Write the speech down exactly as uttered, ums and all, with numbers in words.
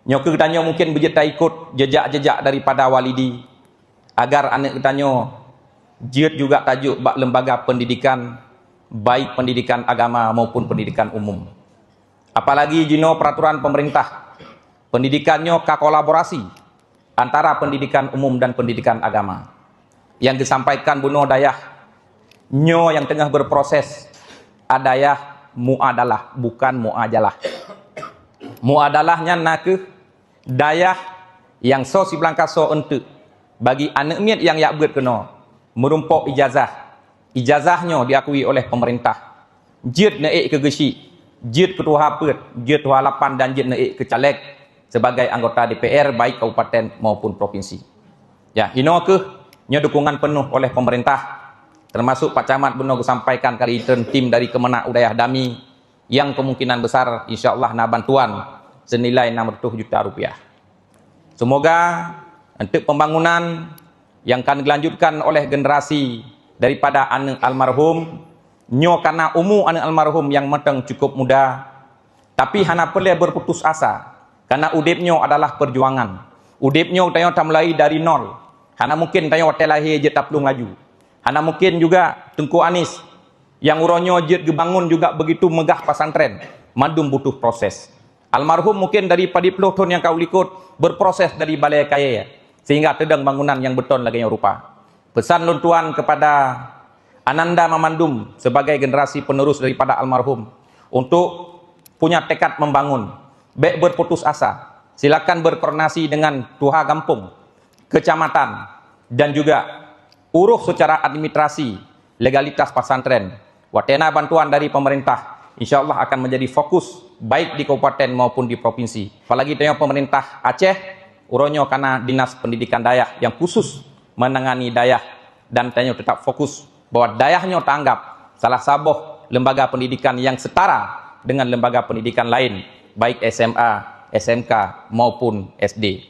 Nyoe keuh tanyoe mungkin beujeuet taikot jejak-jejak daripada walidi, agar aneuk geutanyoe jeuet juga tajok bak lembaga pendidikan, baik pendidikan agama maupun pendidikan umum. Apalagi jinoe peraturan pemerintah, pendidikan nyoe ka kolaborasi antara pendidikan umum dan pendidikan agama. Nyang geusampaikan bunoe dayah nyoe nyang teungoh berproses, a dayah muadalah, bukan muajalah. Muadalah nyan nakeuh dayah nyang soe siblangkasoe eunteuk bagi aneuk miet nyang jak beuet keunoe meurumpok ijazah. Ijazah nyoe diakui oleh pemerintah. Jeuet neuék keu geuchik, jeuet keu tuha peuet, jeuet tuha lapan dan jeuet neuék keu caleg sebagai anggota D P R baik kabupaten maupun provinsi. Ya, inoe keuh nyoe dukungan penuh oleh pemerintah, termasuk Pak Camat bunoe geusampaikan kali teuntim dari Kemenag u dayah Dami, yang kemungkinan besar insya Allah na bantuan senilai enam ratus juta rupiah. Semoga eunteuk pembangunan yang akan dilanjutkan oleh generasi daripada aneuk almarhum, nyoe karena umu aneuk almarhum yang mantong cukup muda, tapi hana peureulée berputus asa, karena udeb nyoe adalah perjuangan. Udeb nyoe tanyoe tamulai dari nol. Hana mungkin tanyoe watée lahé jeuet taplueng laju. Hana mungkin juga Teungku Anis yang uroe nyoe jeuet geubangun juga begitu megah pesantren. Mandum butuh proses. Almarhum mungkin dari padiploh thon nyang ka u likot berproses dari balée kayée sehingga teudong bangunan nyang beutôi lagée nyoe rupa. Pesan lôn tuan kepada ananda mamandum sebagai generasi penerus daripada almarhum untuk punya tekad membangun. Bék berputus asa. Silakan berkoordinasi dengan tuha gampông, kecamatan, dan juga urus secara administrasi legalitas pesantren. Watée na bantuan dari pemerintah, insya Allah akan menjadi fokus baik di kabupaten maupun di provinsi. Apalagi tanyoe pemerintah Aceh, uroe nyoe kana dinas pendidikan dayah yang khusus menangani dayah, dan tanyoe tetap fokus bahwa dayah nyoe taanggap salah saboh lembaga pendidikan yang setara dengan lembaga pendidikan lain, baik S M A, S M K maupun S D.